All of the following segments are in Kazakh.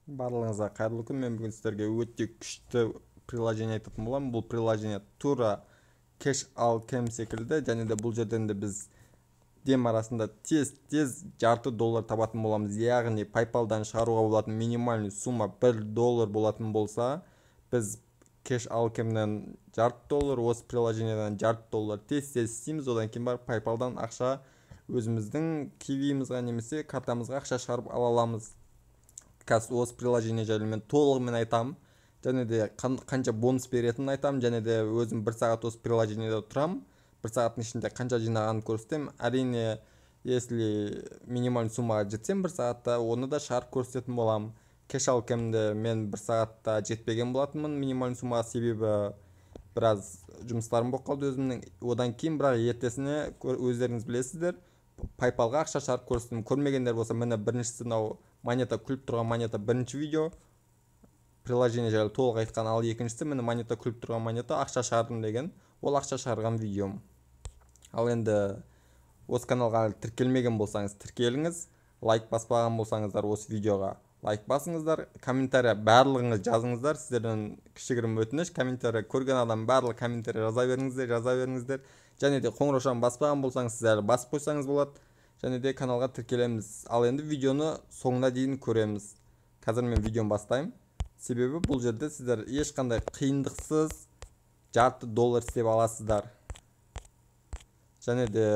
Барлығыңызға қайырлы күн. Мен бүгін сіздерге өте күшті приложение айтатын боламын. Бұл приложение тура Cash Alchem секілді, және де бұл жерден де біз дем арасында тез-тез жарты доллар табатын боламыз. Яғни PayPal'дан шығаруға болатын минимальный сумма 1 доллар болатын болса, біз Cash Alchem'нен жарты доллар, осы приложениеден жарты доллар тез-тез істейміз. Одан кейін барып PayPal'дан ақша өзіміздің кивиімізға немесе картамызға ақша шығарып ала аламыз. Қазір осы приложение жайлы мен толығымен айтамын, және де қанша бонус беретінін айтамын, және де өзім бір сағат осы приложениеде тұрамын, бір сағаттың ішінде қанша жинағанын көрсетемін. Әрине, если минимальный суммаға жетсем бір сағатта, оны да шығарып көрсететін боламын. Cash Alchem'де мен бір сағатта жетпеген болатынмын минимальный суммаға, себебі біраз жұмыстарым болып қалды өзімнің. Одан кейін бірақ ертесіне өздеріңіз білесіздер, PayPal'ға ақша шығарып көрсеттім. Көрмегендер болса, міне біріншісі мынау монета күліп тұрған монета, бірінші видео приложение жайлы толық айтқан. Ал екіншісі міне монета күліп тұрған монета ақша шығардым деген, ол ақша шығарған видеом. Ал енді осы каналға әлі тіркелмеген болсаңыз тіркеліңіз, лайк баспаған болсаңыздар осы видеоға лайк басыңыздар, комментария барлығыңыз жазыңыздар. Сіздерден кішігірім өтініш, комментария көрген адам барлығы комментария жаза беріңіздер, жаза беріңіздер. Және де қоңыраушаны баспаған болсаңыз, сіз әлі басып қойсаңыз болады. Және де каналға тіркелеміз. Ал енді видеоны соңына дейін көреміз. Қазір мен видеоны бастаймын. Себебі бұл жерде сіздер ешқандай қиындықсыз жарты доллар істеп аласыздар. Және де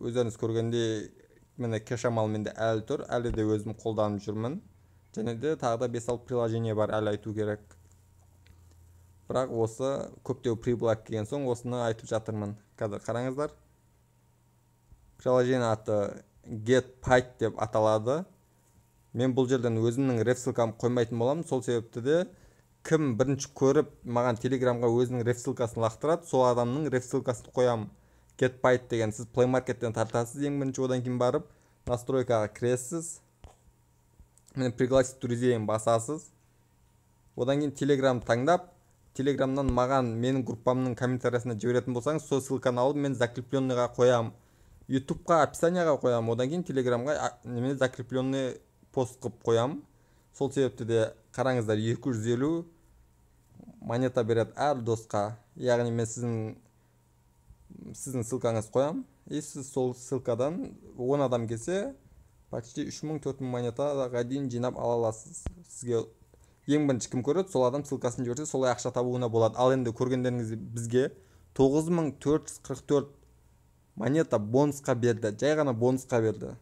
өздеріңіз көргендей, міне Cash Amal менде әлі тұр, әлі де өзім қолданып жүрмін. Және де тағы да 5-6 приложение бар әлі айту керек. Бірақ осы көптеу прибыль алып келген соң осыны айтып жатырмын. Қазір қараңыздар. Приложение аты Get Paid деп аталады. Мен бұл жерден өзімнің реф ссылкамды қоймайтын боламын. Сол себепті де кім бірінші көріп маған Телеграмға өзінің реф ссылкасын лақтырады, сол адамның реф ссылкасын қоямын. Get Paid деген сіз Play Market'тен тартасыз ең бірінші, одан кейін барып настройкаға кіресіз. Міне пригласить друзей басасыз. Одан кейін Telegram таңдап, Telegramнан маған менің группамның комментариясына жіберетін болсаңыз, сол ссылканы алып мен закрепленныйға қоямын. YouTube'қа описанияға қоямын, одан кейін Telegramға немене закрепленный пост қылып қоямын. Сол себепті де қараңыздар, 250 монета береді әр досқа. Яғни мен сіздің ссылкаңызды қоямын, и сіз сол ссылкадан 10 адам келсе, почти 3000-4000 монетаға дейін жинап ала аласыз. Сізге ең бірінші кім көреді, сол адам ссылкасын жіберсе, солай ақша табуына болады. Ал енді көргендеріңіз бізге 9444 монета бонусқа берді, жай ғана бонусқа берді.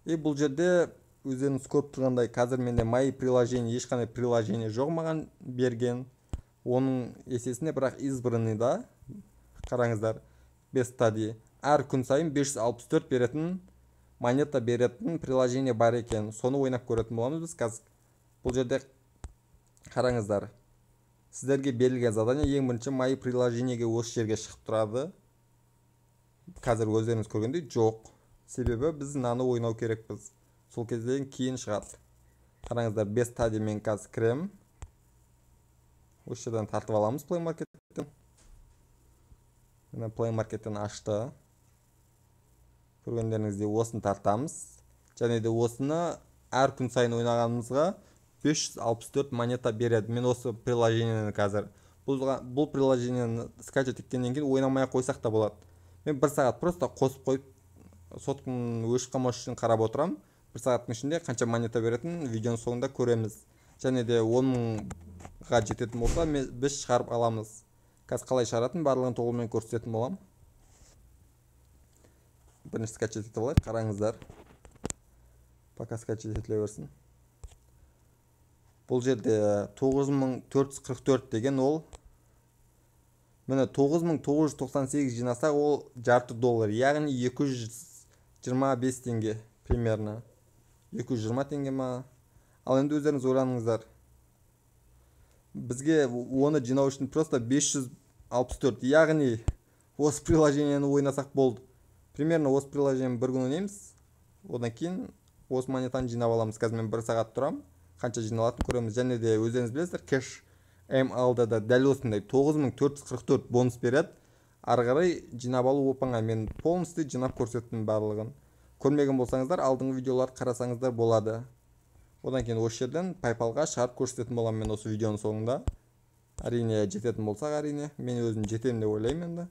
И бұл жерде өздеріңіз көріп тұрғандай, қазір менде мои приложение, ешқандай приложение жоқ маған берген. Оның есесіне бірақ избранный да, қараңыздар, без стадии әр күн сайын 564 беретін монета беретін приложение бар екен. Соны ойнап көретін боламыз біз қазір. Бұл жерде қараңыздар, сіздерге берілген задание ең бірінші мои приложениеге осы жерге шығып тұрады. Қазір өздеріңіз көргендей жоқ. Себебі біз мынаны ойнау керекпіз. Сол кезден кейін шығады. Қараңыздар, без стадии мен қазір кіремін. Осы жерден тартып аламыз Play Market'тен. Міне Play Market'тен ашты. Көргендеріңіздей осыны тартамыз. Және де осыны әр күн сайын ойнағанымызға 564 монета береді. Мен осы приложениені қазір бұл приложениені скачать еткеннен кейін ойнамай ақ қойсақ та болады. Мен бір сағат просто қосып қойып, соткам өшіп қалмас үшін қарап отырамын. Бір сағаттың ішінде қанша монета беретінін видеоның соңында көреміз. Және де он мыңға жететін болса, біз шығарып аламыз. Қазір қалай шығаратынын барлығын толығымен көрсететін боламын. Бірінші скачать етіп алайық, қараңыздар. Пока скачать етіле берсін. Бұл жерде 9444 деген ол. Міне 9998 жинасақ, ол жарты доллар, яғни 225 теңге примерно. 220 теңге ма? Ал енді өздеріңіз ойланыңыздар. Бізге оны жинау үшін просто 564, яғни осы приложениені ойнасақ болды. Примерно осы приложениені бір күн ойнаймыз. Одан кейін осы монетаны жинап аламыз. Қазір мен бір сағат тұрамын. Қанша жиналатынын көреміз. Және де өздеріңіз білесіздер, Cash M алда да дәл осындай 9444 бонус береді. Ары қарай жинап алу оп-оңай. Мен полностью жинап көрсеттім барлығын. Көрмеген болсаңыздар, алдыңғы видеоларды қарасаңыздар болады. Одан кейін осы жерден PayPal-ға шығарып көрсететін боламын мен осы видеоның соңында. Әрине жететін болсақ, әрине мен өзім жетемін деп ойлаймын енді.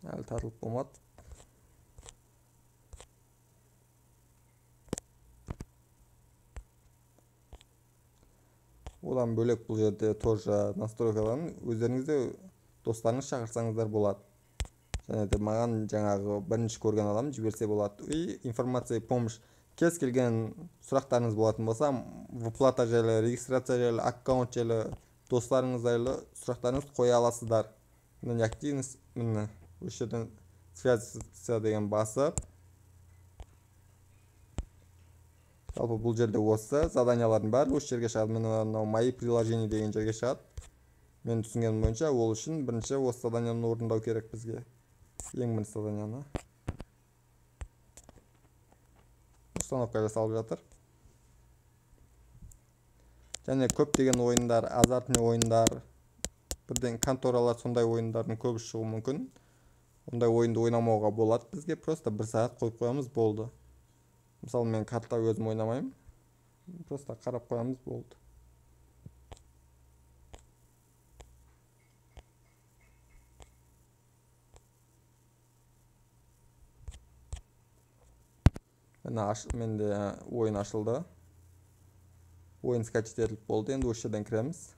Әлі тартылып болмады. Одан бөлек бұл жерде тоже настройкадан өздеріңізде достарыңыз шақырсаңыздар болады. Және де маған жаңағы бірінші көрген адам жіберсе болады. И информация и помощь, кез келген сұрақтарыңыз болатын болса, выплата жайлы, регистрация жайлы, аккаунт жайлы, достарыңыз жайлы сұрақтарыңызды қоя аласыздар. Міне активность, міне осы жерден связь деген басып, жалпы бұл жерде осы заданиялардың бәрі осы жерге шығады. Міне мынау мои приложения деген жерге шығады. Мен түсінгенім бойынша ол үшін бірінші осы заданияны орындау керек бізге. Ең бірінші заданияны. Установка жасалып жатыр. Және көптеген ойындар, азартный ойындар, бірден конторалар, сондай ойындардың көбі шығуы мүмкін. Ондай ойынды ойнамауға болады бізге, просто бір сағат қойып қоямыз болды. Мысалы мен карта өзім ойнамаймын. Просто қарап қоямыз болды. Міне менде ойын ашылды. Ойын скачать етіліп болды. Енді осы жерден кіреміз.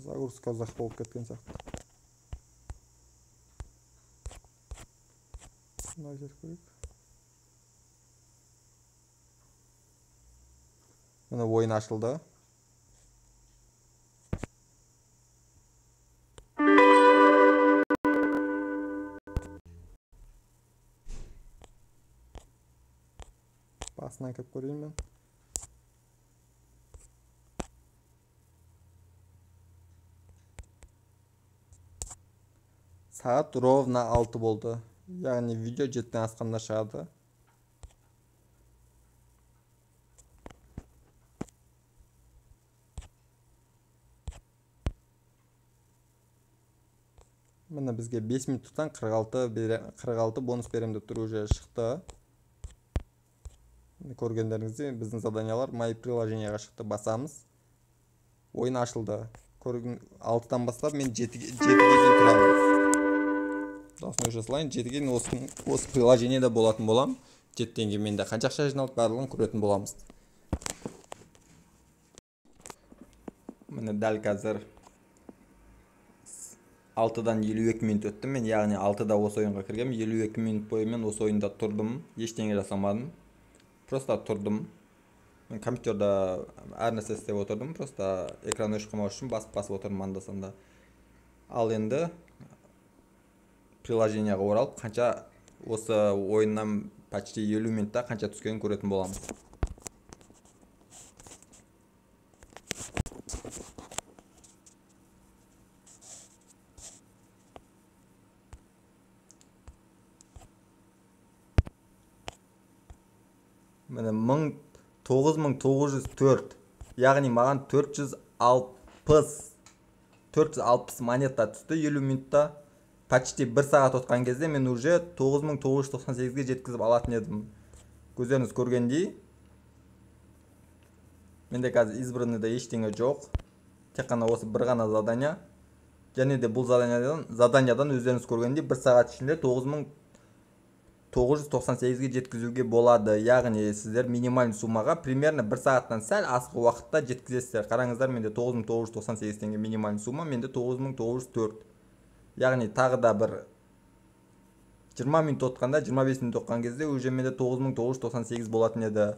Загрузка ұзақ болып кеткен сияқты. Мына жер көрейік. Міне ойын ашылды. Басынан кіріп көрейін мен. Сағат ровно 6 болды. Яғни видео 7-ден асқанда шығады. Міне бізге 5 минуттан 46 бонус берем деп тұр, уже шықты. Көргендеріңіздей біздің заданиялар мои приложениеға шықты. Басамыз. Ойын ашылды. 6-дан бастап мен 7-ге дейін тұрамын. Дауысын өшіре салайын. 7-ге дейін осы приложениеде болатын болам. 7-ден кейін менде қанша ақша жиналды барлығын көретін боламыз. Міне дәл қазір 6-дан 52 минут өтті. Мен яғни 6-да осы ойынға кіргем. 52 минут бойы мен осы ойында тұрдым. Ештеңе жасамадым. Просто тұрдым. Мен компьютерда әр нәрсе істеп отырдым. Просто экран өшіп қалмау үшін басып отырдым анда-санда. Ал енді приложениеға оралып, қанша осы ойыннан почти 50 минутта қанша түскенін көретін боламыз. Міне 9904, яғни маған 460 монета түсті 50 минутта. Почти 1 сағат отқан кезде мен уже 9998-ге жеткізіп алатын едім. Көздеріңіз көргендей, менде қазір избранныйда ештеңе жоқ. Тек қана осы бір ғана задания. Және де бұл заданиядан өздеріңіз көргендей 1 сағат ішінде 9998-ге жеткізуге болады. Яғни сіздер минимальный суммаға примерно 1 сағаттан сәл асық уақытта жеткізесіздер. Қараңыздар, менде 9998 теңге минимальный сумма, менде 9904. Яғни тағы да бір 20 минут отқанда, 25 минут отқан кезде уже менде 9998 болатын еді.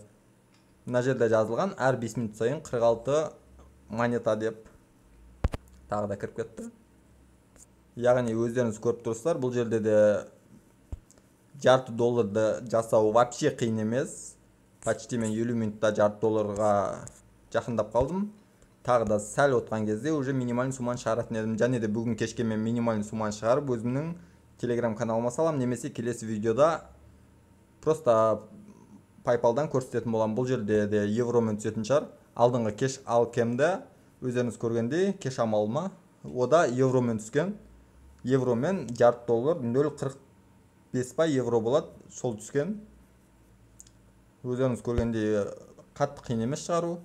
Мына жерде жазылған әр 5 минут сайын 46 монета деп тағы да кіріп кетті. Яғни өздеріңіз көріп тұрсыздар, бұл жерде де жарты долларды жасау вообще қиын емес. Почти мен 50 минутта жарты долларға жақындап қалдым. Тағы да сәл отқан кезде уже минимальный сумманы шығаратын едім. Және де бүгін кешке мен минимальный сумманы шығарып, өзімнің телеграм каналыма саламын немесе келесі видеода просто PayPalдан көрсететін боламын. Бұл жерде де евромен түсетін шығар. Алдыңғы кеш алкемді өздеріңіз көргендей, кеш амал ма, ода евромен түскен. Евромен жарты доллар 0,45 па евро болады, сол түскен. Өздеріңіз көргендей, қатты қиын емес шығару.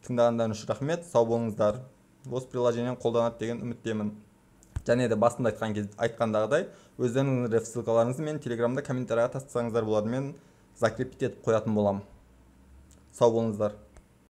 Тыңдағандарыңыз үшін рахмет, сау болыңыздар. Осы приложениені қолданады деген үміттемін. Және де басында айтқан кез, айтқандағыдай, өздеріңіздің реф ссылкаларыңызды мен телеграмда комментарийға тастасаңыздар болады, мен закрепить етіп қоятын боламын. Сау болыңыздар.